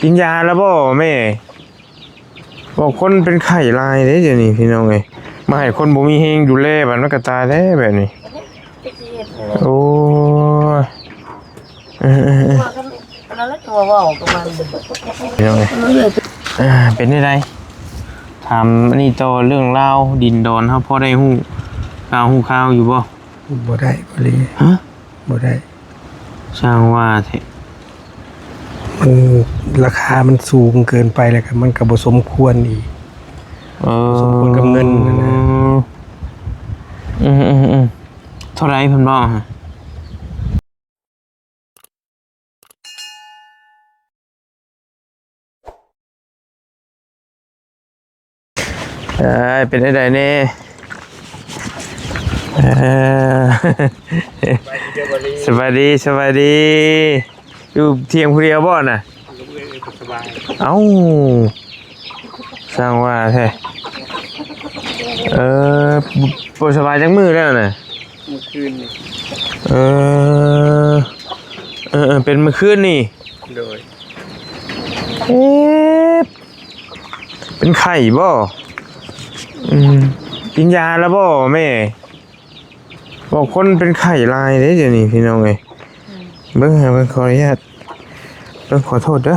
ກິນຢາແລ້ວບໍ່ແມ່? ບອກຄົນເປັນໄຂ້ຫຼາຍເດ້ດຽວນີ້ພີ່ນ້ອງເອີຍ ມາໃຫ້ຄົນບໍ່ມີແຮງດູແລ ບັດມັນກໍຕາຍແລ້ວແບບນີ້. ໂອ້ຍ ເອີໆໆ ອັນນັ້ນແຫຼະຕົວເວົ້າກັບມັນ ພີ່ນ້ອງເອີຍ. ເປັນຈັ່ງໃດ ຖາມອັນນີ້ຕໍ່ ເລື່ອງລາວດິນດອນ ເຮົາພໍໄດ້ຮູ້ຂ່າວຮູ້ຄາວຢູ່ບໍ່? ບໍ່ໄດ້ ບໍ່ໄດ້ ຮະ? ບໍ່ໄດ້ ຊ່າງວ່າແທ້ ມັນລາຄາມັນສູງເກີນໄປ ແລ້ວກໍມັນກໍບໍ່ສົມຄວນອີກ. ເອີ ບໍ່ສົມຄວນກັບເງິນຫັ້ນນະ. ອືມໆໆ ເທົ່າໃດເພິ່ນເວົ້າຫັ້ນ? ເອີ ເປັນຈັ່ງໃດແດ່? ເອີ ສະບາຍດີ ສະບາຍດີ. ຢູ່ທ່ຽງຜູ້ດຽວບໍ່ນະ? ເອົ້າ ຊ່າງວ່າແທ້. ເອີ ບໍ່ສະບາຍຈັກມື້ແລ້ວນະ? ມື້ຄືນນີ້. ເອີ ເອີໆ ເປັນມື້ຄືນນີ້. ໂດຍ. ເອີ ເປັນໄຂ້ບໍ່? ອືມ ກິນຢາແລ້ວບໍ່ແມ່? ບອກຄົນເປັນໄຂ້ຫຼາຍເດ້ດຽວນີ້ພີ່ນ້ອງເອີຍ. ເບິ່ງຫາ ເບິ່ງ ຂໍອະນຸຍາດ ເບິ່ງ ຂໍໂທດເດີ.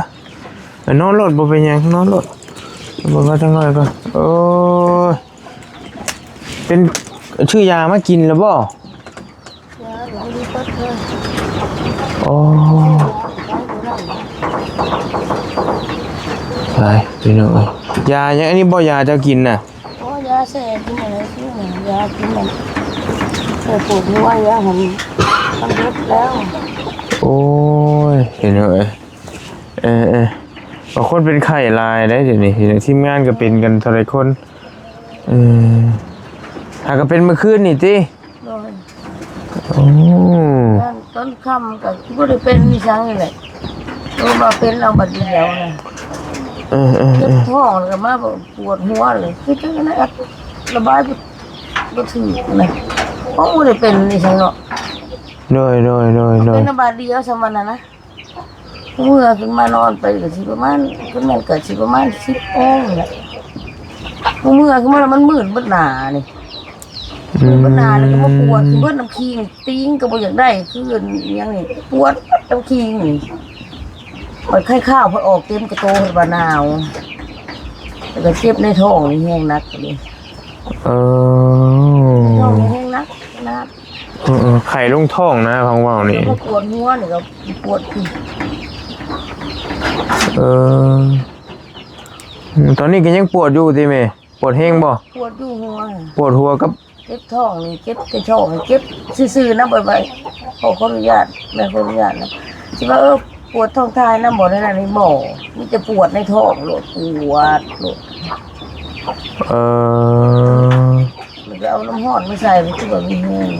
ເອີ ນອນໂລດ ບໍ່ເປັນຫຍັງ ນອນໂລດ. ເບິ່ງເອົາຈັກໜ້ອຍກ່ອນ. ໂອ້ຍ ເປັນ ຊື້ຢາມາກິນແລ້ວບໍ່? ໂອ້ ຕາຍພີ່ນ້ອງເອີຍ. ຢາຫຍັງ ອັນນີ້ບໍ່ ຢາເຈົ້າກິນນະ? ໂອ້ ຢາແຊ່ກິນອັນນັ້ນ ຊື້ມາຢາກິນນັ້ນ ແກ້ປວດຫົວ ຢາຫັ້ນ ມັນເບິດແລ້ວ. ໂອ້ຍ ພີ່ນ້ອງເອີຍ. ເອີໆ ບາງຄົນເປັນໄຂ້ຫຼາຍເດ້ດຽວນີ້ ທີມງານກໍເປັນກັນເທົ່າໃດຄົນ. ເອີ ຫາກໍເປັນມື້ຄືນນີ້ຕິ? ໂດຍ. ໂອ້ ຕອນຄ່ຳກໍບໍ່ໄດ້ເປັນອີຫຍັງນີ້ແຫຼະ ໂຕມາເປັນເອົາບາດດຽວນະ. ເອີໆໆ ເຈັບທ້ອງແລ້ວກໍມາປວດຫົວເລີຍ ຄືຈັ່ງນັ້ນ ລະບາຍບໍ່ ບໍ່ຖືກນະ. ໂອ້ ບໍ່ໄດ້ເປັນອີຫຍັງເນາະ. ໂດຍໆໆໆ ເປັນບາດດຽວຊ່ຳນັ້ນນະ. ເມື່ອຂຶ້ນມານອນໄປກໍຊິປະມານ ຄັນແມ່ນກໍຊິປະມານສິບໂມງແຫຼະ. ເມື່ອຂຶ້ນມາແລ້ວມັນມືດເບິດໜ້ານີ້ ອືມ ມືດເບິດໜ້ານີ້ກໍມາປວດ ເບິດນ້ຳຄີງ ຕີງກໍບໍ່ຢາກໄດ້ ຄືຫຍັງນີ້ ປວດນ້ຳຄີງນີ້. ບັດໄຂ້ຄາວເພິ່ນອອກເຕັມກະໂຕ ເພິ່ນວ່າໜາວ ແລ້ວກໍເຈັບໃນທ້ອງນີ້ແຮງໜັກເລີຍ. ເອີ ທ້ອງນີ້ແຮງໜັກຂະໜາດ. ເອີໆ ໄຂ້ລົງທ້ອງນະ ຟັງເວົ້ານີ້ ແລ້ວກໍປວດຫົວນີ້ກໍປວດອີກ. ເອີ ຕອນນີ້ກໍຍັງປວດຢູ່ຕິແມ່? ປວດແຮງບໍ່? ປວດຢູ່ຫົວ ປວດຫົວກັບ ເຈັບທ້ອງນີ້ ເຈັບແຕ່ທ້ອງ ເຈັບຊື່ໆນະ ບໍ່ໄດ້ ຂໍ ຂໍອະນຸຍາດ ແມ່ຂໍອະນຸຍາດນະ ຊິວ່າ ເອີ ປວດທ້ອງຖ່າຍນຳບໍ່ ໃນນັ້ນນີ້ບໍ່ ມີແຕ່ປວດໃນທ້ອງໂລດ ປວດໂລດ. ເອີ ແລ້ວກໍເອົານ້ຳຮ້ອນມາໃສ່ ມັນຄືວ່າມີແຮງ.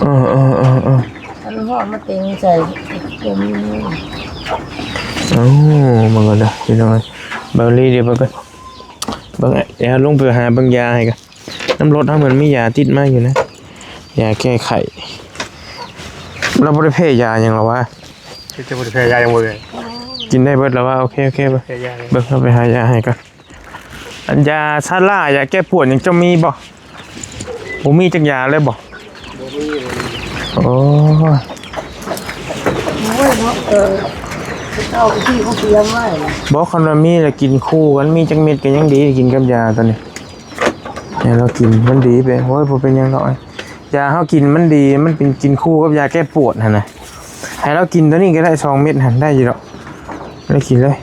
ເອີໆໆໆ ເອົານ້ຳຮ້ອນມາເຕັງໃສ່ ກໍມີແຮງ. ເອົ້າ ເບິ່ງກ່ອນເດີພີ່ນ້ອງ ເບິ່ງລີດຽວເບິ່ງກ່ອນ ເບິ່ງ ດຽວລົງໄປຫາເບິ່ງຢາໃຫ້ກ່ອນ. ນຳລົດເຮົາມັນມີຢາຕິດມາຢູ່ນະ ຢາແກ້ໄຂ້. ລາວບໍ່ໄດ້ແພ້ຢາຫຍັງລະວະ? ຈະບໍ່ໄດ້ແພ້ຢາຫຍັງບໍ່ເອີຍ? ກິນໄດ້ເບິດລະວະ? ໂອເຄ ໂອເຄ ເບິ່ງ ເຮົາໄປຫາຢາໃຫ້ກ່ອນ. ອັນຢາຊາລ້າ ຢາແກ້ປວດຫຍັງເຈົ້າມີບໍ່? ບໍ່ມີຈັກຢາເລີຍບໍ່? ບໍ່ມີ ບໍ່ມີ. ໂອ້ຍ ໂອ້ຍເນາະ ເອີ ເຈົ້າທີ່ເຂົາຕຽມໄວ້ນະ. ບໍ່ ຄັນວ່າມີລະກິນຄູ່ກັນ ມີຈັກເມັດກໍຍັງດີ ກິນກັບຢາຕົວນີ້ ໃຫ້ລາວກິນມັນດີໄປ. ໂອ້ຍ ບໍ່ເປັນຫຍັງດອກ ຢາເຮົາກິນມັນດີ ມັນເປັນກິນຄູ່ກັບຢາແກ້ປວດຫັ້ນນະ. ໃຫ້ລາວກິນຕົວນີ້ກໍໄດ້ ສອງເມັດຫັ້ນ ໄດ້ຢູ່ດອກ ໄດ້ກິນເລີຍ.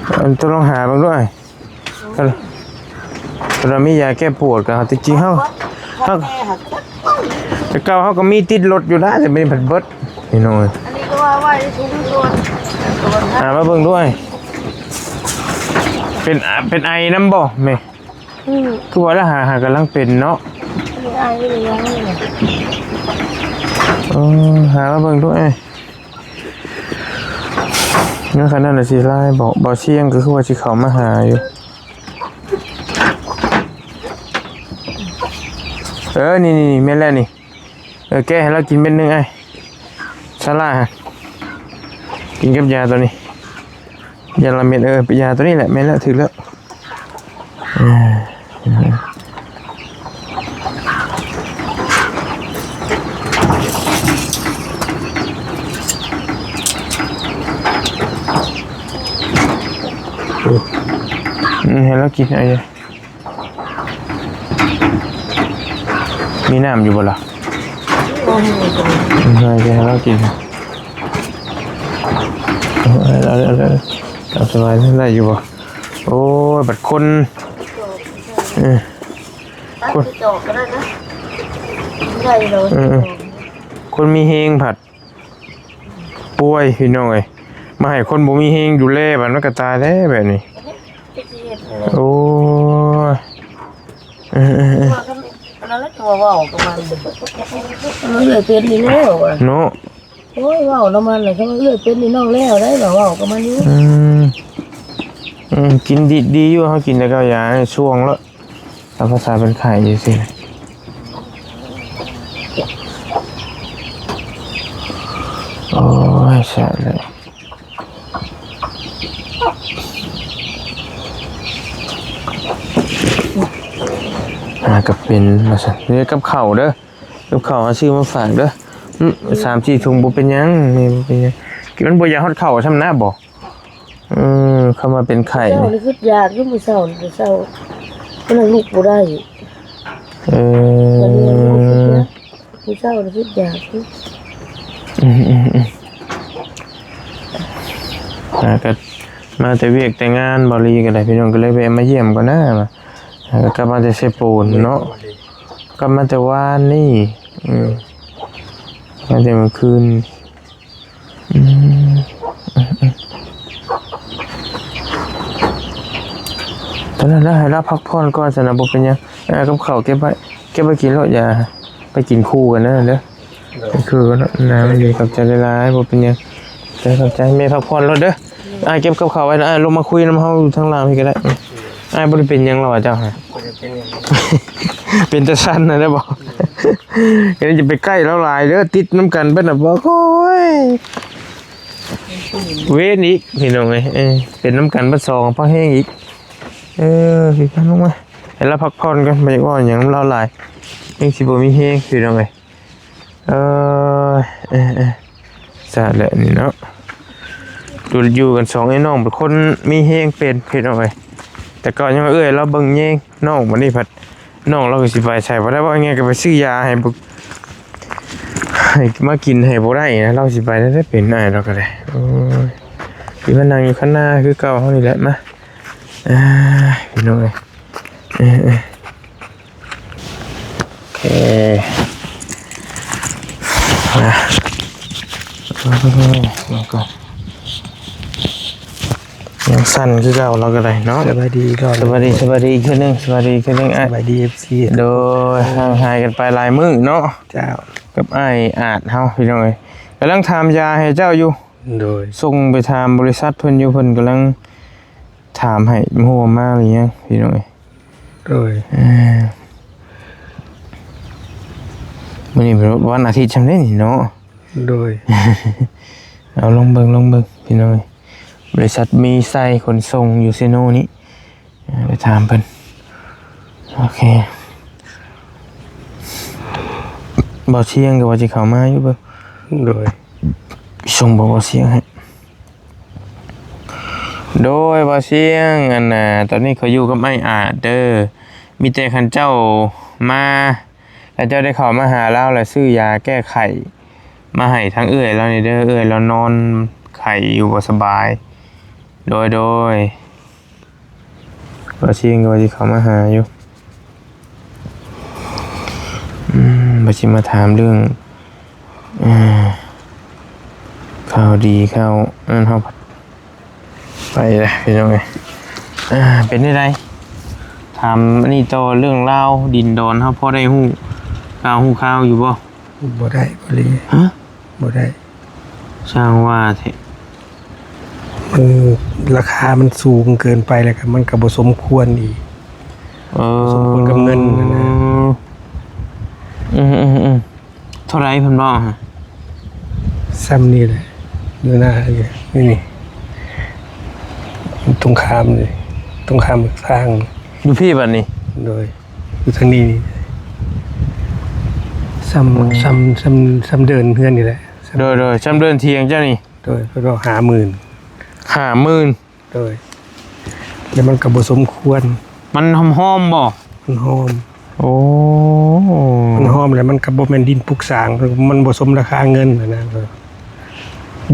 ເອີ ຕົວລອງຫາເບິ່ງດ້ວຍ ຄັນວ່າມີຢາແກ້ປວດກໍ ທີ່ຈິງເຮົາ ເຮົາ ແຕ່ເກົ່າເຮົາກໍມີຕິດລົດຢູ່ນະ ແຕ່ມັນພັດເບິດ ພີ່ນ້ອງເອີຍ. ອັນນີ້ກໍວ່າໄວ້ໃນຖົງກ່ອນ ຫາມາເບິ່ງດ້ວຍ. ເປັນ ເປັນໄອນຳບໍ່ແມ່? ອືມ ຄືວ່າລະຫາ ຫາກຳລັງເປັນເນາະ. ອັນນີ້ໄອອີ່ຫຍັງນີ້ນະ? ເອີ ຫາມາເບິ່ງດ້ວຍ. ເງິນຂະໜາດນັ້ນຊິຫຼາຍບໍ່? ບໍ່ ສຽງກໍຄືວ່າຊິເຂົ້າມາຫາຢູ່. ເອີ ນີ້ໆ ແມ່ນແລ້ວນີ້. ເອີ ແກະໃຫ້ລາວກິນເມັດໜຶ່ງອ້າຍ ຊາລາ. ກິນກັບຢາຕົວນີ້ ຢາລະເມັດ ເອີ ເປັນຢາຕົວນີ້ແຫຼະ ແມ່ນແລ້ວ ຖືກແລ້ວ ເອີ ອືມ ໃຫ້ລາວກິນ ເອົາຢູ່ ມີນ້ຳຢູ່ບໍ່ລະ? ເອີ ໃຫ້ລາວກິນ ເອົາ ເອົາ ເອົາ ເອົາ ເອົາ ສະບາຍ ໄດ້ຢູ່ບໍ່? ໂອ້ຍ ບັດຄົນ ເອີ ຄົນ ເອີ ເອີ ຄົນມີແຮງພັດ ປ່ວຍພີ່ນ້ອງເອີຍ ມາໃຫ້ຄົນບໍ່ມີແຮງດູແລ ບັດມັນກໍຕາຍແທ້ແບບນີ້ ໂອ້ຍ ເອີ ເອີ ເອີ ອັນນັ້ນແຫຼະ ຕົວເວົ້າກັບມັນ ມັນເລີຍເປັນນີ້ແລ້ວ ເນາະ ໂອ້ຍ ເວົ້ານຳມັນແຫຼະ ຄັນວ່າເອື້ອຍເປັນນີ້ນ້ອງແລ້ວໄດ໋ ວ່າເວົ້າກັບມັນຢູ່ ອືມ ອືມ ກິນດີ ດີຢູ່ ເຮົາກິນແຕ່ເຂົ້າຢາຊ່ວງແລ້ວ ຕາມພາສາເປັນໄຂ້ຢູ່ຊີ້ ໂອ້ຍ ສາດແລ້ວ ຫາກໍເປັນວ່າຊັ້ນ ເດີ ກັບເຂົ້າເດີ ກັບເຂົ້າຫາຊື້ມາຝາກເດີ ອືມ ສາມສີ່ຖົງບໍ່ເປັນຫຍັງ ນີ້ບໍ່ເປັນຫຍັງ ມັນບໍ່ຢາກຮອດເຂົ້າຊ້ຳນະບໍ່? ເອີ ຄຳວ່າເປັນໄຂ້ ເຊົ້ານີ້ ນີ້ຄິດຢາກຢູ່ ມື້ເຊົ້ານີ້ ແຕ່ເຊົ້າ ມັນລຸກບໍ່ໄດ້ ເອີ ມື້ເຊົ້ານີ້ຄິດຢາກຢູ່ ອືມໆໆ ຫາກໍມາແຕ່ວຽກແຕ່ງານ ບໍ່ລີກໍໄດ້ ພີ່ນ້ອງກໍເລີຍແວະມາຢ້ຽມກ່ອນນະ ຫາກໍກັບມາແຕ່ໄຊໂປນເນາະ ກັບມາແຕ່ວານນີ້ ອືມ ມາແຕ່ມື້ຄືນ ອືມ ຕອນນັ້ນລະ ໃຫ້ລາວພັກຜ່ອນກ່ອນຊັ້ນນະ ບໍ່ເປັນຫຍັງ ເອົາກັບເຂົ້າເກັບໄວ້ ເກັບໄວ້ກິນໂລດ ຢ່າໄປກິນຄູ່ກັນເດີ ເດີ ໂດຍ ຄືກັນເນາະ ນາມັນດີ ຂອບໃຈຫຼາຍໆ ບໍ່ເປັນຫຍັງ ຂອບໃຈ ຂອບໃຈ ແມ່ພັກຜ່ອນໂລດເດີ ອ້າຍເກັບກັບເຂົ້າໄວ້ນະ ອ້າຍລົງມາຄຸຍນຳເຮົາຢູ່ທາງຫຼັງພີ້ກໍໄດ້ ອ້າຍບໍ່ໄດ້ເປັນຫຍັງລະຫວາເຈົ້າຫະ ບໍ່ໄດ້ເປັນຫຍັງ ເປັນແຕ່ສັ່ນນະໄດ້ບໍ່? ກໍຢ່າໄປໃກ້ລາວຫຼາຍເດີ ຕິດນຳກັນເບິດນະ ບໍ່ ໂອ້ຍ ເວນອີກ ພີ່ນ້ອງເອີຍ ເອີ ເປັນນຳກັນເບິດສອງ ພໍແຮງອີກ ເອີ ພີ່ນ້ອງມາ ໃຫ້ລາວພັກຜ່ອນກ່ອນ ບໍ່ຢາກເວົ້າຫຍັງນຳລາວຫຼາຍ ຍັງຊິບໍ່ມີແຮງ ພີ່ນ້ອງເອີຍ ເອີ ເອີ ເອີ ສາແຫຼະນີ້ເນາະ ຢູ່ ຢູ່ກັນສອງອ້າຍນ້ອງ ເປັນຄົນມີແຮງເປັນ ພີ່ນ້ອງເອີຍ ແຕ່ເກົ່າຍັງວ່າເອື້ອຍລາວເບິ່ງແຍງ ນ້ອງບັດນີ້ພັດ ນ້ອງລາວກໍຊິໄປໃສບໍ່ໄດ້ ເວົ້າງ່າຍໆກໍໄປຊື້ຢາໃຫ້ບໍ່ ໃຫ້ມາກິນໃຫ້ບໍ່ໄດ້ນະ ລາວຊິໄປໄດ້ເປັນອ້າຍລາວກໍໄດ້ ໂອ້ຍ ຊິມານັ່ງຢູ່ຄັນນາຄືເກົ່າເຮົານີ້ແຫຼະ ມາ ອ່າ ພີ່ນ້ອງເອີຍ ເອີ ເອີ ໂອເຄ ມາ ເອົາກ່ອນ ຍັງສັ່ນຄືເກົ່າ ລາວກໍໄດ້ເນາະ ສະບາຍດີກ່ອນ ສະບາຍດີ ສະບາຍດີອີກເທື່ອໜຶ່ງ ສະບາຍດີອີກເທື່ອໜຶ່ງ ສະບາຍດີ ເອັຟຊີ ໂດຍ ຫ່າງຫາຍກັນໄປຫຼາຍມື້ເນາະ ເຈົ້າ ກັບອ້າຍອາດເຮົາ ພີ່ນ້ອງເອີຍ ກຳລັງຖາມຢາໃຫ້ເຈົ້າຢູ່ ໂດຍ ສົ່ງໄປຖາມບໍລິສັດເພິ່ນຢູ່ ເພິ່ນກຳລັງ ຖາມໃຫ້ຮູ້ວ່າມາຫຼືຍັງ ພີ່ນ້ອງເອີຍ ໂດຍ ເອີ ມື້ນີ້ເປັນວັນອາທິດຊ່ຳເດ້ນີ້ເນາະ ໂດຍ ເອົາລອງເບິ່ງ ລອງເບິ່ງ ພີ່ນ້ອງເອີຍ ບໍລິສັດມີໄຊຂົນສົ່ງຢູ່ເຊໂນນີ້ ເອີ ໄປຖາມເພິ່ນ ໂອເຄ ບ່າວຊຽງກໍວ່າຊິເຂົ້າມາຢູ່ເບິ່ງ ໂດຍ ສົ່ງບອກບ່າວຊຽງໃຫ້ ໂດຍ ບ່າວຊຽງ ອັນນ່າ ຕອນນີ້ຂ້ອຍຢູ່ກັບອ້າຍອາດເດີ ມີແຕ່ຄັນເຈົ້າມາ ແລ້ວເຈົ້າໄດ້ເຂົ້າມາຫາລາວ ແລ້ວຊື້ຢາແກ້ໄຂ້ມາໃຫ້ທາງເອື້ອຍລາວນີ້ເດີ ເອື້ອຍລາວນອນໄຂ້ຢູ່ບໍ່ສະບາຍ ໂດຍ ໂດຍ ບ່າວຊຽງກໍວ່າຊິເຂົ້າມາຫາຢູ່ ອືມ ວ່າຊິມາຖາມເລື່ອງ ອ່າ ຂ່າວດີຂ່າວອັນເຮົາໄປແລ້ວພີ່ນ້ອງເອີຍ ອ່າ ເປັນແນວໃດ ຖາມອັນນີ້ຕໍ່ ເລື່ອງລາວດິນດອນ ເຮົາພໍໄດ້ຮູ້ຂ່າວຮູ້ຂ່າວຢູ່ບໍ່? ບໍ່ໄດ້ ບໍ່ໄດ້ ຮະ? ບໍ່ໄດ້ ຊ່າງວ່າແທ້ ມັນ ລາຄາມັນສູງເກີນໄປ ແລ້ວກໍມັນກໍບໍ່ສົມຄວນອີກ ເອີ ບໍ່ສົມຄວນກັບເງິນຫັ້ນນະ ອືມໆໆ ເທົ່າໃດເພິ່ນເວົ້າຫະ? ຊ່ຳນີ້ແຫຼະ ຢູ່ໜ້ານີ້ ນີ້ ນີ້ ຕົງຂ້າມນີ້ ຕົງຂ້າມທາງ ຢູ່ພີ້ບັດນີ້ ໂດຍ ຢູ່ທາງນີ້ ນີ້ ສ່ຳ ສ່ຳ ສ່ຳ ສ່ຳເດີ່ນເຮືອນນີ້ແຫຼະ ໂດຍ ໂດຍ ສ່ຳເດີ່ນຖຽງເຈົ້ານີ້ ໂດຍ ເພິ່ນເວົ້າຫ້າໝື່ນ ຫ້າໝື່ນ ໂດຍ ແລ້ວມັນກໍບໍ່ສົມຄວນ ມັນຫອມໆບໍ່? ມັນຫອມ ໂອ້ ມັນຫອມ ແລ້ວມັນກໍບໍ່ແມ່ນດິນປຸກສ້າງ ມັນບໍ່ສົມລາຄາເງິນຫັ້ນນະ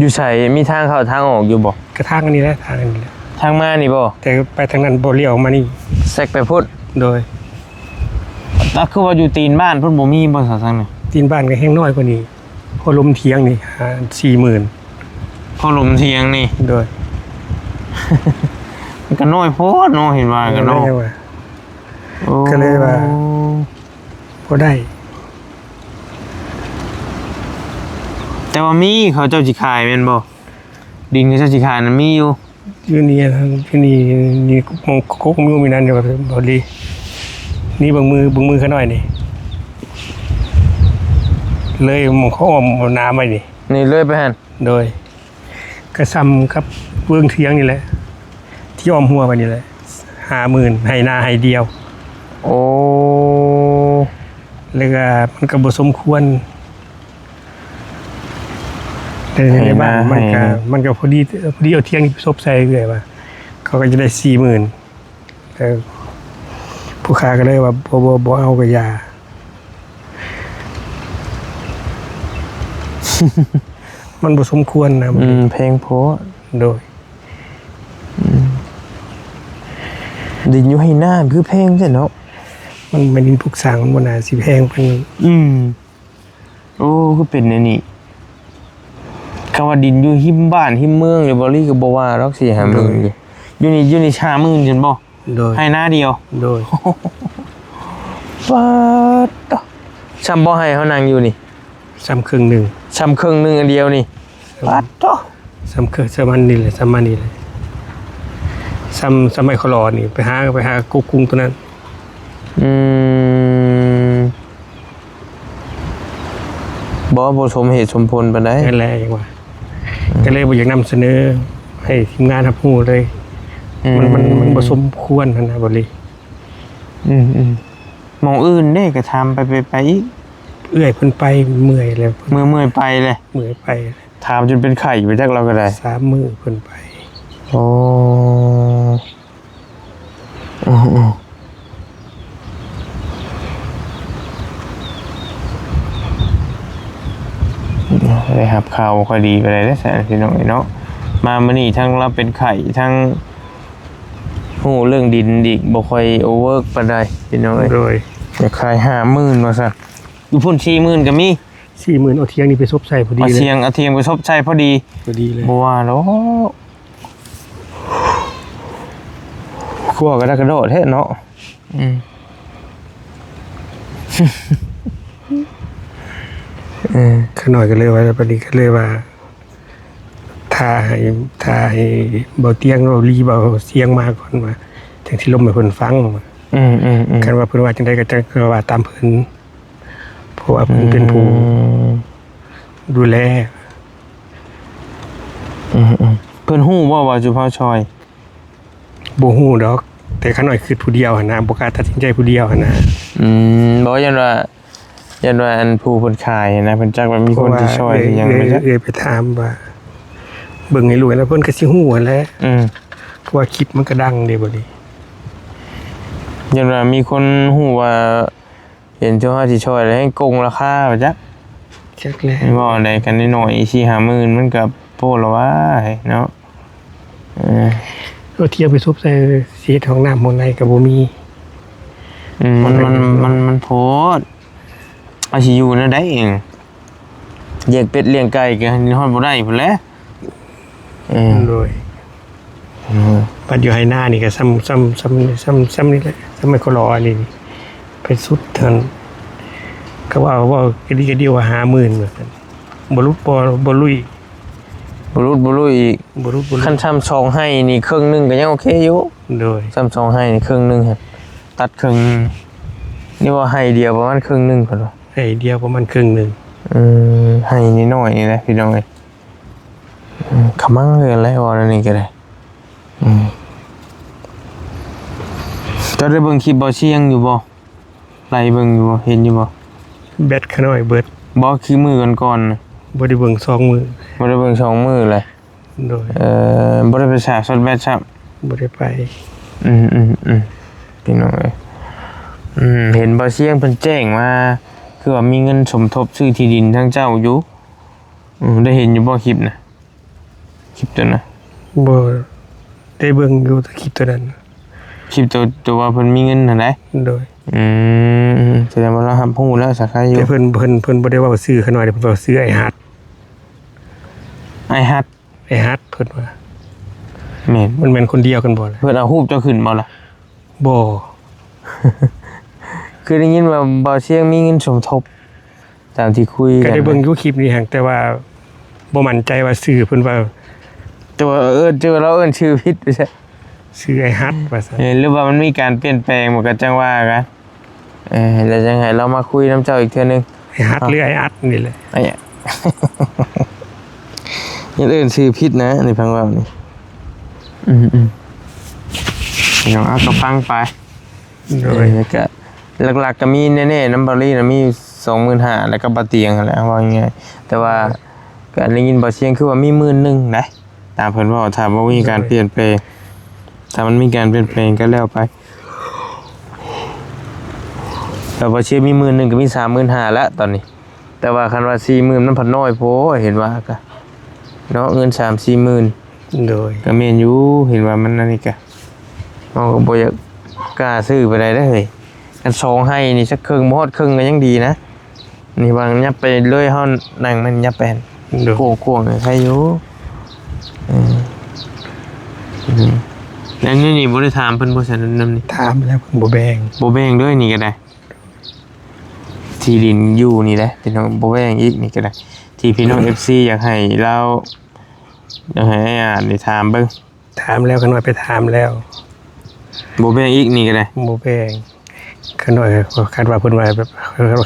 ຢູ່ໃສ? ມີທາງເຂົ້າທາງອອກຢູ່ບໍ່? ກະທາງອັນນີ້ແຫຼະ ທາງອັນນີ້ແຫຼະ ທາງມານີ້ບໍ່? ແຕ່ໄປທາງນັ້ນບໍ່ ລ້ຽວອອກມານີ້ ແຊກໄປພຸ້ນ ໂດຍ ແລ້ວຄືວ່າຢູ່ຕີນບ້ານເພິ່ນບໍ່ມີບໍ່ຊະ ທາງນີ້? ຕີນບ້ານກໍແຮງນ້ອຍກວ່ານີ້ ພໍລົມຖຽງນີ້ ຫ້າ ສີ່ໝື່ນ ພໍລົມຖຽງນີ້ ໂດຍ ມັນກໍນ້ອຍໂພດເນາະ ເຫັນວ່າກັນເນາະ ເອີ ກໍເລີຍວ່າ ໂອ້ ບໍ່ໄດ້ ແຕ່ວ່າມີ ເຂົາເຈົ້າຊິຂາຍແມ່ນບໍ່? ດິນເຂົາເຈົ້າຊິຂາຍນະ ມີຢູ່ ຢູ່ນີ້ ຢູ່ນີ້ ນີ້ ກ ກ ກ ກ ມີ ມີນັ້ນຢູ່ ບໍ່ດີ ນີ້ເບິ່ງມື ເບິ່ງມືຂ້ານ້ອຍນີ້ ເລີຍໝ່ອງເຂົາອ້ອມນ້ຳໄວ້ນີ້ ນີ້ເລີຍໄປຫັ້ນ ໂດຍ ກະສ່ຳກັບເວີ້ງຖຽງນີ້ແຫຼະ ທີ່ອ້ອມຮົ້ວໄປນີ້ແຫຼະ ຫ້າໝື່ນ ໄຮ່ນາໄຮ່ດຽວ ໂອ້ ແລ້ວກະມັນກະບໍ່ສົມຄວນ ໃນ ໃນບ້ານມັນກະ ມັນກະພໍດີ ພໍດີເອົາຖຽງນີ້ໄປສົບໃສ່ເອື້ອຍວ່າ ເຂົາກໍຈະໄດ້ສີ່ໝື່ນ ແລ້ວຜູ້ຄ້າກໍເລີຍວ່າ ບໍ່ ບໍ່ ບໍ່ເອົາກໍຢ່າ ມັນບໍ່ສົມຄວນນະ ອືມ ແພງໂພດ ໂດຍ ອືມ ດິນຢູ່ໄຮ່ນາຄືແພງແທ້ເນາະ ມັນແມ່ນດິນປຸກສ້າງ ມັນບໍ່ໜ້າຊິແພງປານນີ້ ອືມ ໂອ້ ຄືເປັນແນວນີ້ ຄຳວ່າດິນຢູ່ຮິມບ້ານຮິມເມືອງນີ້ ບໍ່ລີກໍບໍ່ວ່າດອກ ສີ່ຫ້າໝື່ນ ໂດຍ ຢູ່ນີ້ ຢູ່ນີ້ຫ້າໝື່ນຊັ້ນບໍ່? ໂດຍ ໄຮ່ນາດຽວ ໂດຍ ປາດ ສ່ຳບໍ່ໄຮ່ເຮົານັ່ງຢູ່ນີ້ ສ່ຳເຄິ່ງໜຶ່ງ ສ່ຳເຄິ່ງໜຶ່ງອັນດຽວນີ້ ປາດໂທ້ ສ່ຳເຄິ່ງ ສ່ຳອັນນີ້ແຫຼະ ສ່ຳອັນນີ້ແຫຼະ ສ່ຳ ສ່ຳໄມ້ເຂົາຫຼໍ່ນີ້ ໄປຫາ ໄປຫາກົກກຸງຕົວນັ້ນ ອືມ ບໍ່ ບໍ່ສົມເຫດສົມຜົນປານໃດ ນັ້ນແຫຼະ ຈັ່ງວ່າ ອືມ ກໍເລີຍບໍ່ຢາກນຳສະເໜີໃຫ້ທີມງານຮັບຮູ້ເລີຍ ອືມ ມັນ ມັນ ມັນບໍ່ສົມຄວນຫັ້ນນະ ບໍ່ລີ ອືມໆ ໝ່ອງອື່ນເດ້ ກໍຖາມໄປ ໄປ ໄປອີກ ເອື້ອຍເພິ່ນໄປເມື່ອຍແລ້ວ ເມື່ອຍ ເມື່ອຍໄປແຫຼະ ເມື່ອຍໄປ ຖາມຈົນເປັນໄຂ້ໄປຈັກລາວກໍໄດ້ ສາມມື້ເພິ່ນໄປ ໂອ້ ອືມ ອືມ ໄດ້ຮັບຂ່າວບໍ່ຄ່ອຍດີປານໃດເດ້ຊັ້ນ ພີ່ນ້ອງເອີຍເນາະ ມາມື້ນີ້ທັງລາວເປັນໄຂ້ ທັງຮູ້ເລື່ອງດິນອີກ ບໍ່ຄ່ອຍໂອເວີກປານໃດ ພີ່ນ້ອງເອີຍ ໂດຍ ຢາກຂາຍຫ້າໝື່ນວ່າຊັ້ນ ຢູ່ພຸ້ນສີ່ໝື່ນກໍມີ ສີ່ໝື່ນ ເອົາຖຽງນີ້ໄປສົບໃສ່ພໍດີ ເອົາຖຽງ ເອົາຖຽງໄປສົບໃສ່ພໍດີ ພໍດີເລີຍ ບໍ່ວ່າດອກ ຂົວກະດັກກະດໍແທ້ເນາະ ອືມ ເອີ ຂ້ານ້ອຍກໍເລີຍວ່າ ບັດນີ້ກໍເລີຍວ່າ ຖ້າໃຫ້ ຖ້າໃຫ້ເບົາຕຽງ ເບົາລີ ເບົາສຽງມາກ່ອນວ່າ ຈັ່ງຊິລົມໃຫ້ເພິ່ນຟັງ ອືມໆໆ ຄັນວ່າເພິ່ນວ່າຈັ່ງໃດກໍຈັ່ງວ່າຕາມເພິ່ນ ເພາະວ່າເພິ່ນເປັນຜູ້ ອືມ ດູແລ ອືມໆ ເພິ່ນຮູ້ບໍ່ວ່າຈຸເຮົາຊ່ອຍ? ບໍ່ຮູ້ດອກ ແຕ່ຂ້ານ້ອຍຄິດຜູ້ດຽວຫັ້ນນະ ບໍ່ກ້າຕັດສິນໃຈຜູ້ດຽວຫັ້ນນະ ອືມ ບໍ່ ຢ້ານວ່າ ຢ້ານວ່າອັນຜູ້ເພິ່ນຂາຍນະ ເພິ່ນຈັກວ່າມີຄົນຊິຊ່ອຍ ເພາະວ່າ ຊິຫຍັງ ເອື້ອຍ ໄປຈັກ ເອື້ອຍໄປຖາມວ່າ ເບິ່ງໃຫ້ລູກ ແລ້ວເພິ່ນກໍຊິຮູ້ຫັ້ນແຫຼະ ອືມ ເພາະວ່າຄລິບມັນກໍດັງເດ້ບັດນີ້ ຢ້ານວ່າມີຄົນຮູ້ວ່າ ເຫັນເຈົ້າຫາຊິຊ່ອຍແລ້ວແຮ່ງກົງລາຄາວ່າຈັກ ຈັກແຫຼະ ເວົ້າອັນໃດກັນໜ້ອຍໆ ສີ່ຫ້າໝື່ນ ມັນກໍໂພດລະວ່າເນາະ ເອີ ລົດທຽບໄປສຸບໃສ່ ຊິເຮັດຫ້ອງນ້ຳຫ້ອງໃນກໍບໍ່ມີ ອືມ ມັນ ມັນ ມັນ ມັນໂພດ ເຮົາຊິຢູ່ແນວໃດເອງ ລ້ຽງເປັດລ້ຽງໄກ່ກໍຮອດບໍ່ໄດ້ພຸ້ນແຫຼະ ເອີ ໂດຍ ເອີ ບັດຢູ່ໄຮ່ນານີ້ກໍສ່ຳ ສ່ຳ ສ່ຳ ສ່ຳ ສ່ຳນີ້ແຫຼະ ສ່ຳໄມ້ໂຄລອອັນນີ້ ໄປສຸດຫັ້ນ ກໍເວົ້າ ເວົ້າກະດີກະດີວ່າຫ້າໝື່ນ ວ່າຊັ້ນ ບໍ່ຫຼຸດ ບໍ່ ບໍ່ລຸຍ ບໍ່ຫຼຸດບໍ່ລຸຍອີກ ບໍ່ຫຼຸດບໍ່ລຸຍ ຄັນສ່ຳສອງໄຮ່ນີ້ເຄິ່ງໜຶ່ງກໍຍັງໂອເຄຢູ່ ໂດຍ ສ່ຳສອງໄຮ່ນີ້ເຄິ່ງໜຶ່ງຫັ້ນ ຕັດເຄິ່ງໜຶ່ງ ນີ້ວ່າໄຮ່ດຽວປະມານເຄິ່ງໜຶ່ງພຸ້ນ ໄຮ່ດຽວປະມານເຄິ່ງໜຶ່ງ ເອີ ໄຮ່ນ້ອຍໆນີ້ແຫຼະພີ່ນ້ອງເອີຍ. ອືມ ຂະມັງຄືກັນແຫຼະ ເວົ້າແນວນີ້ກໍໄດ້. ອືມ ເຈົ້າໄດ້ເບິ່ງຄລິບບໍ່ຊຽງຢູ່ບໍ່? ໄລ່ເບິ່ງຢູ່ບໍ່? ເຫັນຢູ່ບໍ່? ແບັດຂ້ານ້ອຍເບິດ. ບໍ່ ຄືມື້ກ່ອນໆນະ. ບໍ່ໄດ້ເບິ່ງສອງມື້. ບໍ່ໄດ້ເບິ່ງສອງມື້ແຫຼະ. ໂດຍ. ເອີ ບໍ່ໄດ້ໄປສາກຊາດແບັດຊ້ຳ. ບໍ່ໄດ້ໄປ. ອືມໆໆ ພີ່ນ້ອງເອີຍ. ອືມ ເຫັນບ່າວຊຽງເພິ່ນແຈ້ງມາ ຄືວ່າມີເງິນສົມທົບຊື້ທີ່ດິນທາງເຈົ້າຢູ່. ອືມ ໄດ້ເຫັນຢູ່ບໍ່ຄລິບນະ? ຄລິບຕົວນັ້ນ? ບໍ່ໄດ້ເບິ່ງຢູ່ ແຕ່ຄລິບຕົວນັ້ນ. ຄລິບຕົວ ຕົວວ່າເພິ່ນມີເງິນຫັ້ນໃດ? ໂດຍ. ອືມ ສະແດງວ່າລາວຮັບຮູ້ແລ້ວ ສາຂາຢູ່. ແຕ່ເພິ່ນ ເພິ່ນ ເພິ່ນບໍ່ໄດ້ເວົ້າຊື່ຂ້ານ້ອຍເດ້ ເພິ່ນເວົ້າຊື່ອ້າຍຮັດ. ອ້າຍຮັດ? ອ້າຍຮັດ ເພິ່ນວ່າ. ແມ່ນ. ມັນແມ່ນຄົນດຽວກັນບໍ່ລະ? ເພິ່ນເອົາຮູບເຈົ້າຂຶ້ນບໍ່ລະ? ບໍ່. ຄືໄດ້ຍິນວ່າບ່າວຊຽງມີເງິນສົມທົບ ຕາມທີ່ຄຸຍກັນ. ກໍໄດ້ເບິ່ງຢູ່ຄລິບນີ້ຫັ້ນ ແຕ່ວ່າບໍ່ໝັ້ນໃຈວ່າຊື່ເພິ່ນວ່າ ແຕ່ວ່າເອີ້ນ ແຕ່ວ່າລາວເອີ້ນຊື່ຜິດວ່າຊັ້ນ. ຊື່ອ້າຍຮັດວ່າຊັ້ນ. ເອີ ຫຼືວ່າມັນມີການປ່ຽນແປງ ມັນກໍຈັ່ງວ່າກັນ. ເອີ ແລ້ວຈັ່ງໃຫ້ລາວມາຄຸຍນຳເຈົ້າອີກເທື່ອໜຶ່ງ. ອ້າຍຮັດ ເນາະ ຫຼືອ້າຍອັດນີ້ແຫຼະ. ອ້າຍ ຍັງເອີ້ນຊື່ຜິດນະ ນີ້ພັງເວົ້ານີ້. ອືມໆ ພີ່ນ້ອງ ເອົາ ກໍຟັງໄປ. ໂດຍ. ເອີ ແລ້ວກໍຫຼັກໆກໍມີແນ່ໆນຳເບົາລີນະ ມີສອງໝື່ນຫ້າ ແລ້ວກໍບ່າວຕຽງຫັ້ນແຫຼະ ເວົ້າງ່າຍໆ. ແຕ່ວ່າກໍໄດ້ຍິນບ່າວຊຽງຄືວ່າມີໝື່ນໜຶ່ງນະ ຕາມເພິ່ນເວົ້າ. ຖ້າບໍ່ມີການ ໂດຍ ປ່ຽນແປງ ຖ້າມັນມີການປ່ຽນແປງກໍແລ້ວໄປ. ແລ້ວບ່າວຊຽງມີໝື່ນໜຶ່ງ ກໍມີສາມໝື່ນຫ້າແລ້ວຕອນນີ້. ແຕ່ວ່າຄັນວ່າສີ່ໝື່ນມັນພັດນ້ອຍໂພດ ເຫັນວ່າກະເນາະ ເງິນສາມສີ່ໝື່ນ. ໂດຍ. ກະແມ່ນຢູ່ ເຫັນວ່າມັນອັນນີ້ກະ ເຮົາກໍບໍ່ຢາກກ້າຊື້ປານໃດເດ້. ຄັນສອງໄຮ່ນີ້ ສັກເຄິ່ງ ບໍ່ຮອດເຄິ່ງກໍຍັງດີນະ. ນີ້ວ່າຫຍັບໄປເລີຍ ເຮົານັ່ງມັນຫຍັບໄປຫັ້ນ. ໂດຍ. ກວ້າງໆ ໃຫ້ໄຄຢູ່. ເອີ ອືມ ແລ້ວນີ້ ນີ້ບໍ່ໄດ້ຖາມເພິ່ນບໍ່ຊັ້ນນຳນີ້? ຖາມແລ້ວ ເພິ່ນບໍ່ແບ່ງ. ບໍ່ແບ່ງເດີ ນີ້ກໍໄດ້. ທີ່ດິນຢູ່ນີ້ແຫຼະພີ່ນ້ອງ ບໍ່ແບ່ງອີກນີ້ກໍໄດ້. ທີ່ພີ່ນ້ອງ ເອັຟຊີ ຢາກໃຫ້ລາວ ຢາກໃຫ້ອ້າຍອາດນີ້ຖາມເບິ່ງ. ຖາມແລ້ວ ຂ້ານ້ອຍໄປຖາມແລ້ວ. ບໍ່ແບ່ງອີກນີ້ກໍໄດ້? ບໍ່ແບ່ງ. ຂ້ານ້ອຍ ຄັນວ່າເພິ່ນວ່າແບບ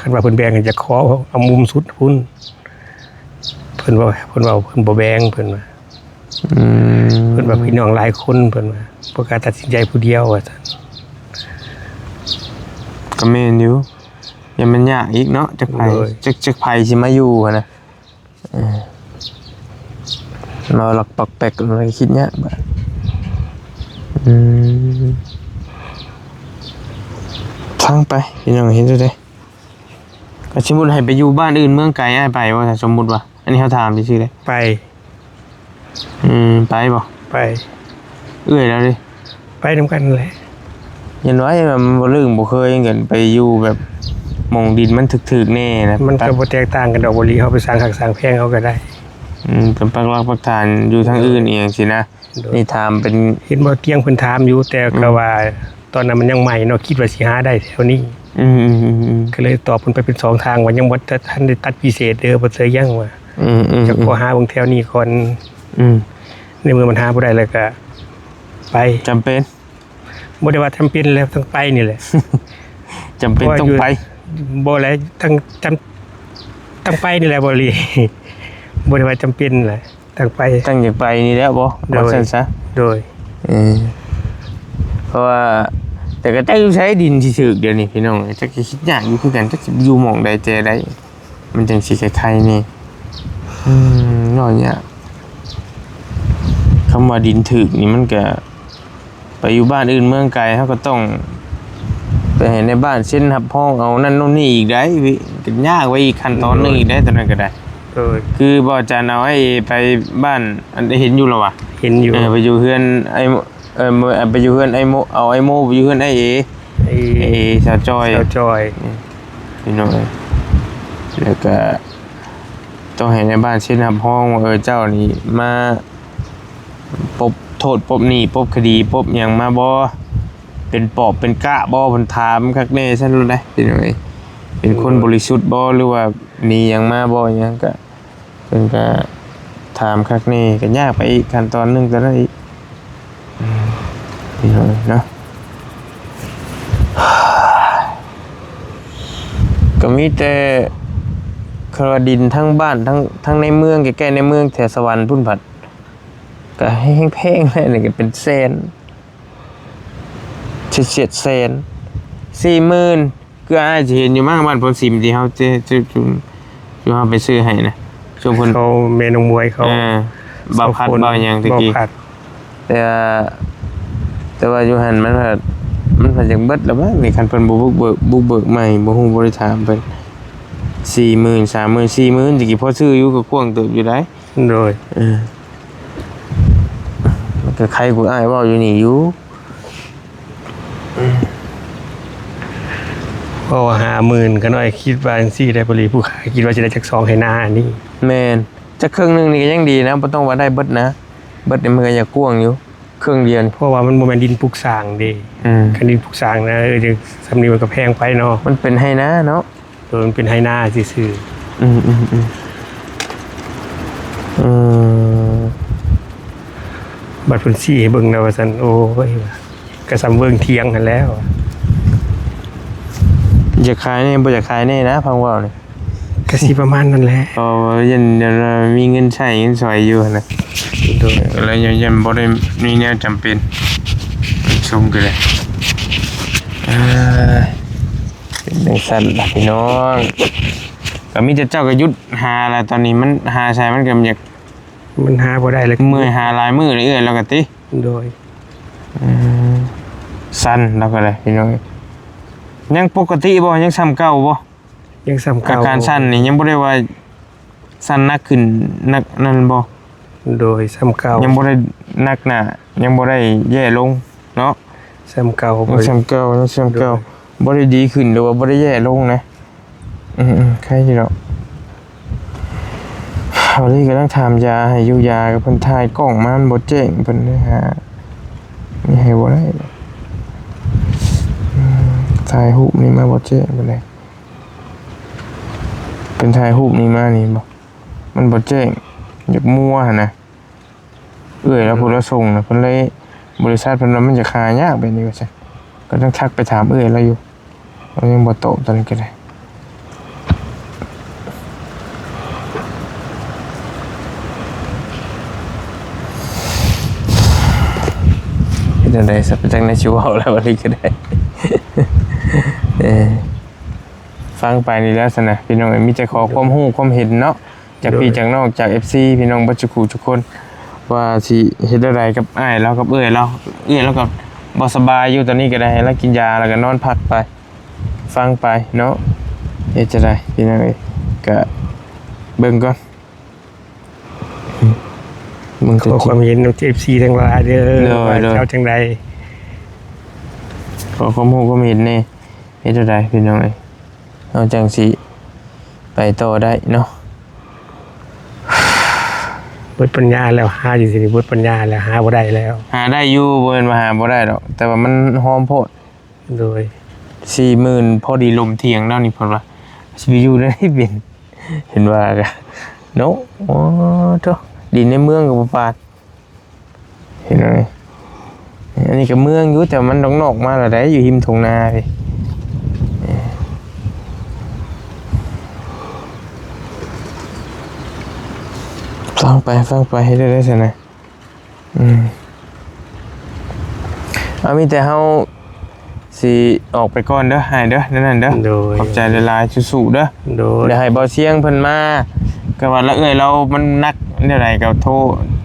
ຄັນວ່າເພິ່ນແບ່ງ ຈະຂໍເອົາມຸມສຸດພຸ້ນ. ເພິ່ນເວົ້າ ເພິ່ນເວົ້າເພິ່ນບໍ່ແບ່ງ ເພິ່ນວ່າ. ອືມ ເພິ່ນວ່າພີ່ນ້ອງຫຼາຍຄົນ ເພິ່ນວ່າບໍ່ກ້າຕັດສິນໃຈຜູ້ດຽວວ່າຊັ້ນ. ກໍແມ່ນຢູ່ ຢ້ານມັນຍາກອີກເນາະ ຈັກໃຜ ໂດຍ ຈັກ ຈັກໃຜຊິມາຢູ່ຫັ້ນນະ. ເອີ ເນາະ ລັກປັກແປັກ ມັນຄິດຍາກບາດ. ອືມ ຟັງໄປ ພີ່ນ້ອງເຫັນຢູ່ເດ້. ກໍສົມມຸດໃຫ້ໄປຢູ່ບ້ານອື່ນເມືອງໄກ ອ້າຍໄປບໍ່? ສົມມຸດວ່າ ອັນນີ້ເຮົາຖາມຊື່ໆເດ້. ໄປ. ອືມ ໄປບໍ່? ໄປ. ເອື້ອຍລາວເດ້? ໄປນຳກັນແຫຼະ. ຢ່າງໜ້ອຍມັນບໍ່ລຶ້ງບໍ່ເຄີຍກັນ ໄປຢູ່ແບບໝ່ອງດິນມັນຖືກໆແນ່ນະ. ມັນກໍບໍ່ແຕກຕ່າງກັນດອກ ບໍ່ລີເຮົາໄປສ້າງຮັກສ້າງແພງເຮົາກໍໄດ້. ອືມ ເປັນປັກຫຼັກປັກຖານຢູ່ທາງອື່ນອີ່ຫຍັງຊີ້ນະ. ໂດຍ. ນີ້ຖາມເປັນ ເຫັນບໍ່ ຕຽງເພິ່ນຖາມຢູ່ ແຕ່ກໍວ່າ ອືມ ຕອນນັ້ນມັນຍັງໃໝ່ເນາະ ຄິດວ່າຊິຫາໄດ້ແຖວນີ້. ອືມໆໆໆ ກໍເລີຍຕອບເພິ່ນໄປເປັນສອງທາງວ່າ ຍັງບໍ່ທັນໄດ້ຕັດພິເສດເດີ ບໍ່ເຊີຍຫຍັງວ່າ. ອືມໆໆ ຈະຂໍຫາເບິ່ງແຖວນີ້ກ່ອນ. ອືມ ໃນເມື່ອມັນຫາບໍ່ໄດ້ແລ້ວກໍໄປ. ຈຳເປັນ. ບໍ່ໄດ້ວ່າຈຳເປັນແລ້ວ ຕ້ອງໄປນີ້ແຫຼະ. ຈຳເປັນຕ້ອງໄປ. ບໍ່ແຫຼະ ຕ້ອງ ຈຳ ຕ້ອງໄປນີ້ແຫຼະ ບໍ່ລີ. ບໍ່ໄດ້ວ່າຈຳເປັນແຫຼະ. ຕັ້ງໄປ ຕັ້ງໃຈໄປນີ້ແຫຼະບໍ່? ໂດຍ ວ່າຊັ້ນຊະ. ໂດຍ. ເອີ ເພາະວ່າ ແຕ່ກໍຈັກຢູ່ໃສດິນຊິຖືກດຽວນີ້ພີ່ນ້ອງ ຈັກຊິຄິດຍາກຢູ່ຄືກັນ ຈັກຊິຢູ່ໝ່ອງໃດແຈໃດ ມັນຈັ່ງຊິໄຄໆແດ່. ອືມ ເວົ້າຍາກ ຄຳວ່າດິນຖືກນີ້ ມັນກໍ ໄປຢູ່ບ້ານອື່ນເມືອງໄກ ເຮົາກໍຕ້ອງໄປໃຫ້ນາຍບ້ານເຊັນຮັບຮອງເອົານັ້ນໂນ່ນນີ້ອີກໄດ໋ ກໍຍາກໄປອີກຂັ້ນຕອນໜຶ່ງອີກໄດ໋ ໂດຍ ຕອນນັ້ນກໍໄດ້. ໂດຍ. ຄືບໍ່ຈັນເອົາອ້າຍເອໄປບ້ານ ອັນ ເຫັນຢູ່ລະວະ? ເຫັນຢູ່. ເອີ ໄປຢູ່ເຮືອນອ້າຍ ເອີ ໄປຢູ່ເຮືອນອ້າຍໂມ ເອົາອ້າຍໂມໄປຢູ່ເຮືອນອ້າຍເອ ອ້າຍເອ ສາວຈ້ອຍ ສາວຈ້ອຍ ອືມ ພີ່ນ້ອງເອີຍ ແລ້ວກໍຕ້ອງໃຫ້ນາຍບ້ານເຊັນຮັບຮອງວ່າ ເອີ ເຈົ້ານີ້ມາ ປົບໂທດປົບໜີ້ປົບຄະດີປົບຫຍັງມາບໍ່? ເປັນປອບເປັນກະບໍ່? ເພິ່ນຖາມຄັກແນ່ຊັ້ນໂລດເດ້ ເປັນຫຍັງເອີຍ? ເປັນຄົນ ໂດຍ ບໍລິສຸດບໍ່ ຫຼືວ່າໜີຫຍັງມາບໍ່? ຫຍັງກະ ເພິ່ນກະຖາມຄັກແນ່ ກະຍາກໄປອີກຂັ້ນຕອນໜຶ່ງຕອນນັ້ນອີກ ອືມ ພີ່ນ້ອງເອີຍເນາະ. ກໍມີແຕ່ ຄັນວ່າດິນທັງບ້ານ ທັງ ທັງໃນເມືອງ ໃກ້ໆໃນເມືອງ ແຖວສະຫວັນພຸ້ນພັດ ກໍແຮງແພງແຫຼະ ນີ້ກໍເປັນແສນ ສຽດໆແສນ ສີ່ໝື່ນ ຄືອ້າຍຊິເຫັນຢູ່ມັ້ງ ບ້ານໂພນຊິມທີ່ເຮົາຈະ ຈະ ຈະ ທີ່ເຮົາໄປຊື້ໃຫ້ນະ ຊ່ວງເພິ່ນ ເຂົາແມ່ນ້ອງມວຍເຂົາ ເອີ ບ່າວພັດ ບ່າວຫຍັງແຕ່ກີ້ ແຕ່ວ່າ ແຕ່ວ່າຢູ່ຫັ້ນມັນພັດ ມັນພັດຢາກເບິດແລ້ວເບິ່ງນີ້ ຄັນເພິ່ນບໍ່ບຸກເບີກ ບຸກເບີກໃໝ່ ບໍ່ຮູ້ ບໍ່ໄດ້ຖາມເພິ່ນ ສີ່ໝື່ນ ສາມໝື່ນ ສີ່ໝື່ນ ແຕ່ກີ້ພໍຊື້ຢູ່ ກໍກວ້າງເຕີບຢູ່ໃດ໋ ໂດຍ ເອີ ມັນກໍໄຄກວ່າອ້າຍເວົ້າຢູ່ນີ້ຢູ່. ເວົ້າວ່າຫ້າໝື່ນ ຂະນ້ອຍຄິດວ່າຈັ່ງຊີ້ໄດ໋ ພໍດີຜູ້ຂາຍຄິດວ່າຊິໄດ້ຈັກຊອງໄຮ່ນານີ້ ແມ່ນ ຈັກເຄິ່ງໜຶ່ງນີ້ກໍຍັງດີນະ ບໍ່ຕ້ອງວ່າໄດ້ເບິດນະ ເບິດນີ້ມັນກໍຢາກກວ້າງຢູ່ ເຄິ່ງດຽວນີ້ ເພາະວ່າມັນບໍ່ແມ່ນດິນປຸກສ້າງເດ້ ອືມ ຄັນດິນປຸກສ້າງນະ ເອີ ຈັ່ງ ສ່ຳນີ້ມັນກໍແພງໄປເນາະ ມັນເປັນໄຮ່ນາເນາະ. ເອີ ມັນເປັນໄຮ່ນາຊື່ໆ ອືມໆໆ ເອີ ບັດເພິ່ນຊີ້ໃຫ້ເບິ່ງແລ້ວວ່າຊັ້ນ ໂອ້ຍ ວ່າ ກໍສ່ຳເບິ່ງຖຽງຫັ້ນແຫຼະ ຢາກຂາຍແດ່ ບໍ່ຢາກຂາຍແດ່ນະ ຟັງເວົ້ານີ້ ກໍຊິປະມານນັ້ນແຫຼະ ເພາະວ່າຢ້ານ ຢ້ານວ່າມີເງິນໃຊ້ເງິນສອຍຢູ່ຫັ້ນນະ ໂດຍ ແລ້ວຢ້ານ ຢ້ານບໍ່ໄດ້ມີແນວຈຳເປັນ ສົ່ງກໍໄດ້ ເອີ ເປັນຈັ່ງຊັ້ນລະພີ່ນ້ອງ ກໍມີແຕ່ເຈົ້າກໍຢຸດຫາລະ ຕອນນີ້ມັນຫາໃສມັນກໍຢາກ ມັນຫາບໍ່ໄດ້ລະ ເມື່ອຍຫາຫຼາຍມື້ເລື້ອຍແລ້ວກໍຕິ ໂດຍ ອືມ ສັ່ນລະກໍໄດ້ພີ່ນ້ອງ ຍັງປົກກະຕິບໍ່ ຍັງສ່ຳເກົ່າບໍ່ ຍັງສ່ຳເກົ່າ ອາການສັ່ນນີ້ຍັງບໍ່ໄດ້ວ່າສັ່ນໜັກຂຶ້ນ ໜັກນັ້ນບໍ່ ໂດຍ ສ່ຳເກົ່າ ຍັງບໍ່ໄດ້ໜັກໜ້າ ຍັງບໍ່ໄດ້ແຍ່ລົງເນາະ ສ່ຳເກົ່າ ຍັງສ່ຳເກົ່າ ຍັງສ່ຳເກົ່າ ໂດຍ ບໍ່ໄດ້ດີຂຶ້ນ ຫຼືວ່າບໍ່ໄດ້ແຍ່ລົງນະ ອືມໆ ໄຄຢູ່ດອກ ເຮົານີ້ກຳລັງຖາມຢາໃຫ້ຢູ່ ຢາກໍເພິ່ນຖ່າຍກ້ອງມາມັນບໍ່ແຈ້ງ ເພິ່ນເລີຍຫານີ້ໃຫ້ບໍ່ໄດ້ ອືມ ຖ່າຍຮູບນີ້ມາບໍ່ແຈ້ງປານໃດ ເພິ່ນຖ່າຍຮູບນີ້ມານີ້ບໍ່ ມັນບໍ່ແຈ້ງ ຢາກມົວຫັ້ນນະ. ເອື້ອຍລາວຜູ້ລາວສົ່ງນະ ເພິ່ນເລີຍ ບໍລິສັດເພິ່ນວ່າມັນຈະຫາຍາກແບບນີ້ວ່າຊັ້ນ ກໍຕ້ອງທັກໄປຖາມເອື້ອຍລາວຢູ່ ລາວຍັງບໍ່ຕອບຕອນນີ້ກໍໄດ້ ເຮັດຈັ່ງໃດຊະ ໄປຈັ່ງໃດຊິເວົ້າແລ້ວ ອັນນີ້ກໍໄດ້ ເອີ ຟັງໄປນີ້ແຫຼະຊັ້ນນະ ພີ່ນ້ອງເອີຍ ມີແຕ່ຂໍຄວາມຮູ້ຄວາມເຫັນເນາະ ຈາກພີ່ຈາກນ້ອງ ຈາກເອັຟຊີພີ່ນ້ອງເບິດສູ່ຜູ້ສູ່ຄົນ ວ່າຊິເຮັດແນວໃດກັບອ້າຍລາວກັບເອື້ອຍລາວ ເອື້ອຍລາວກໍບໍ່ສະບາຍຢູ່ຕອນນີ້ກໍໄດ້ ໃຫ້ລາວກິນຢາແລ້ວກໍນອນພັກໄປ ຟັງໄປເນາະ ເຮັດຈັ່ງໃດພີ່ນ້ອງເອີຍ ກະເບິ່ງກ່ອນ ເບິ່ງ ຂໍຄວາມເຫັນນຳເອັຟຊີທັງຫຼາຍເດີ ໂດຍ ວ່າ ໂດຍ ເຈົ້າຈັ່ງໃດ ຂໍຄວາມຮູ້ຄວາມເຫັນແດ່ ເຮັດຈັ່ງໃດພີ່ນ້ອງເອີຍ ເຮົາຈັ່ງຊິໄປຕໍ່ໄດ້ເນາະ ເບິດປັນຍາແລ້ວ ຫາຢູ່ທີ່ນີ້ເບິດປັນຍາແລ້ວ ຫາບໍ່ໄດ້ແລ້ວ ຫາໄດ້ຢູ່ ບໍ່ແມ່ນວ່າຫາບໍ່ໄດ້ດອກ ແຕ່ວ່າມັນຫອມໂພດ ໂດຍ ສີ່ໝື່ນ ພໍດີລົມຖຽງເນາະນີ້ ເພິ່ນວ່າຊິໄປຢູ່ໄດ້ເປັນ ເຫັນວ່າກະເນາະ ໂອ້ໂທ້ ດິນໃນເມືອງກໍບໍ່ປານ ເຫັນໄໝ ອັນນີ້ກໍເມືອງຢູ່ ແຕ່ວ່າມັນນອກໆມາແລ້ວໃດ ຢູ່ຮິມທົ່ງນາພີ້ ຟັງໄປ ຟັງໄປ ເຮັດໄດ້ຊັ້ນນະ ອືມ ເອົາ ມີແຕ່ເຮົາຊິອອກໄປກ່ອນເດີ ອ້າຍເດີ ນັ້ນເດີ ໂດຍ ຂອບໃຈຫຼາຍໆ ສູ້ໆເດີ ໂດຍ ດຽວໃຫ້ບ່າວຊຽງເພິ່ນມາ ກໍວ່າລະເອື້ອຍລາວມັນໜັກແນວໃດກໍໂທ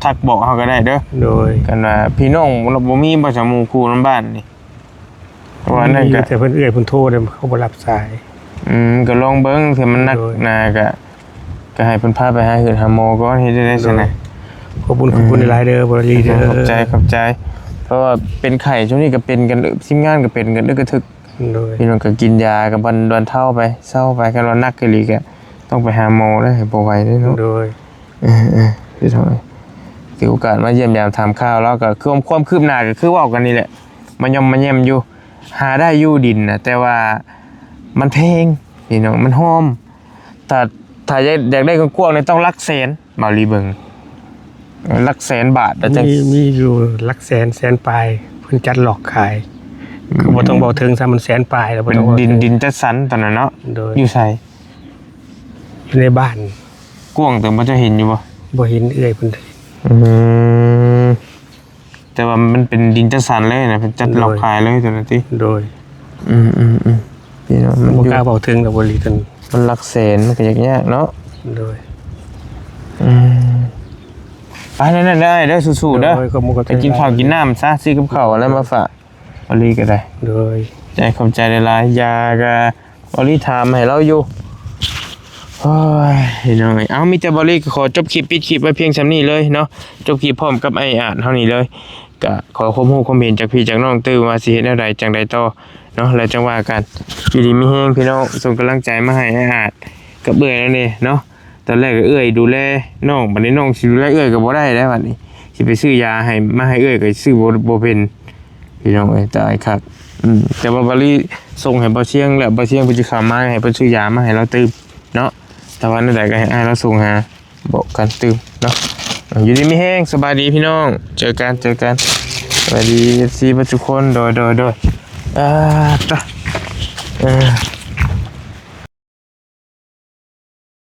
ທັກບອກເຮົາກໍໄດ້ເດີ ໂດຍ ຄັນວ່າພີ່ນ້ອງບໍ່ມີບໍ່ສະໝູ່ຄູ່ນຳບ້ານນີ້ ເພາະວ່ານັ້ນກໍ ແຕ່ເພິ່ນເອື້ອຍເພິ່ນໂທແລ້ວເຂົາບໍ່ຮັບສາຍ ອືມ ກໍລອງເບິ່ງ ເທື່ອມັນໜັກ ໂດຍ ໜາກໍ ກໍໃຫ້ເພິ່ນພາໄປຫາເຮືອນຫາໝໍກ່ອນ ເຮັດໄດ້ຊັ້ນນະ ໂດຍ ຂອບຄຸນ ອືມ ຂອບຄຸນຫຼາຍໆເດີ ບໍ່ດີເດີ ຂອບໃຈ ຂອບໃຈ ເພາະວ່າເປັນໄຂ້ ຊ່ວງນີ້ກໍເປັນກັນ ທີມງານກໍເປັນກັນເອີ ກະທຶກ ໂດຍ ພີ່ນ້ອງກໍກິນຢາກັບບັນ ບັນເທົາໄປ ເຊົາໄປ ຄັນວ່າໜັກອີ່ຫຼີກໍຕ້ອງໄປຫາໝໍເດີ ບໍ່ໄຫວເດີເນາະ ໂດຍ ເອີໆ ພີ່ນ້ອງເອີຍ ຖືໂອກາດມາຢ້ຽມຢາມຖາມຂ່າວລາວ ກໍຄືຄວາມ ຄວາມຄືບໜ້າກໍຄືເວົ້າກັນນີ້ແຫຼະ ມາຍ່ອມມາແຍ້ມຢູ່ ຫາໄດ້ຢູ່ດິນນະ ແຕ່ວ່າມັນແພງ ພີ່ນ້ອງ ມັນຫອມ ຖ້າ ຖ້າຢາກ ຢາກໄດ້ກວ້າງໆນີ້ຕ້ອງຫຼັກແສນ ບ່າວລີເບິ່ງ ຫຼັກແສນບາດ ແລ້ວຈັ່ງ ມີ ມີຢູ່ຫຼັກແສນ ແສນປາຍ ເພິ່ນຈັດລັອກຂາຍ ອືມ ກໍບໍ່ຕ້ອງເວົ້າເຖິງຊ້ຳ ມັນແສນປາຍແລ້ວ ເປັນດິນ ດິນຈັດສັນຕອນນັ້ນເນາະ ໂດຍ ຢູ່ໃສ? ຢູ່ໃນບ້ານ ກວ້າງເຕີບບໍ່ ເຈົ້າເຫັນຢູ່ບໍ່? ບໍ່ເຫັນ ເອື້ອຍເພິ່ນ ອືມ ແຕ່ວ່າມັນເປັນດິນຈັດສັນເລີຍນະ ເພິ່ນຈັດລັອກ ໂດຍ ຂາຍເລີຍຕົວນັ້ນຕິ. ໂດຍ ອືມໆໆ ພີ່ນ້ອງ ມັນ ບໍ່ ຢູ່ ກ້າເວົ້າເຖິງດອກ ບໍ່ລີ ຄັນ ມັນຫຼັກແສນ ມັນກໍຍາກໆເນາະ. ໂດຍ ອືມ ໄປນັ້ນໆ ເດີອ້າຍເດີ ສູ້ໆເດີ. ໂດຍ ຂອບຄຸນ ໄປກິນເຂົ້າກິນນ້ຳຊະ ຊື້ກັບເຂົ້າແລ້ວມາຝາກ ບໍ່ລີກໍໄດ້. ໂດຍ ໃຈ ຂອບໃຈຫຼາຍໆ. ຢາກໍ ບໍລິຖາມໃຫ້ລາວຢູ່. ໂອ້ຍ ພີ່ນ້ອງເອີຍ ເອົາ ມີແຕ່ບໍລິກໍຂໍຈົບຄລິບ ປິດຄລິບໄວ້ພຽງສ່ຳນີ້ເລີຍເນາະ. ຈົບຄລິບພ້ອມກັບອ້າຍອາດເຮົານີ້ເລີຍ. ກະຂໍຄວາມຮູ້ຄວາມເຫັນຈາກພີ່ຈາກນ້ອງຕື່ມວ່າຊິເຮັດແນວໃດ ຈັ່ງໃດຕໍ່ເນາະ ແລ້ວຈັ່ງວ່າກັນ. ຢູ່ດີມີແຮງພີ່ນ້ອງ ສົ່ງກຳລັງໃຈມາໃຫ້ອ້າຍອາດກັບເອື້ອຍແລ້ວເນາະ. ຕອນແລກກໍເອື້ອຍດູແລນ້ອງ ບັດນີ້ນ້ອງຊິດູແລເອື້ອຍກໍບໍ່ໄດ້ແລ້ວ ບັດນີ້ຊິໄປຊື້ຢາໃຫ້ ມາໃຫ້ເອື້ອຍກໍຊື້ບໍ່ ບໍ່ເປັນ. ພີ່ນ້ອງເອີຍ ຕາຍຄັກ. ອືມ ແຕ່ວ່າບໍລິສົ່ງໃຫ້ບ່າວຊຽງແລ້ວ ບ່າວຊຽງເພິ່ນຊິເຂົ້າມາໃຫ້ເພິ່ນຊື້ຢາມາໃຫ້ລາວຕື່ມເນາະ. ແຕ່ວ່າແນວໃດກໍໃຫ້ອ້າຍລາວສົ່ງຫາ ບອກກັນຕື່ມເນາະ. ຢູ່ດີມີແຮງ ສະບາຍດີພີ່ນ້ອງ ເຈີກັນ ເຈີກັນ ສະບາຍດີ ເອັຟຊີ ເບິດທຸກຄົນ. ໂດຍ ໂດຍ ໂດຍ ອ່າ ຕະ ເອີ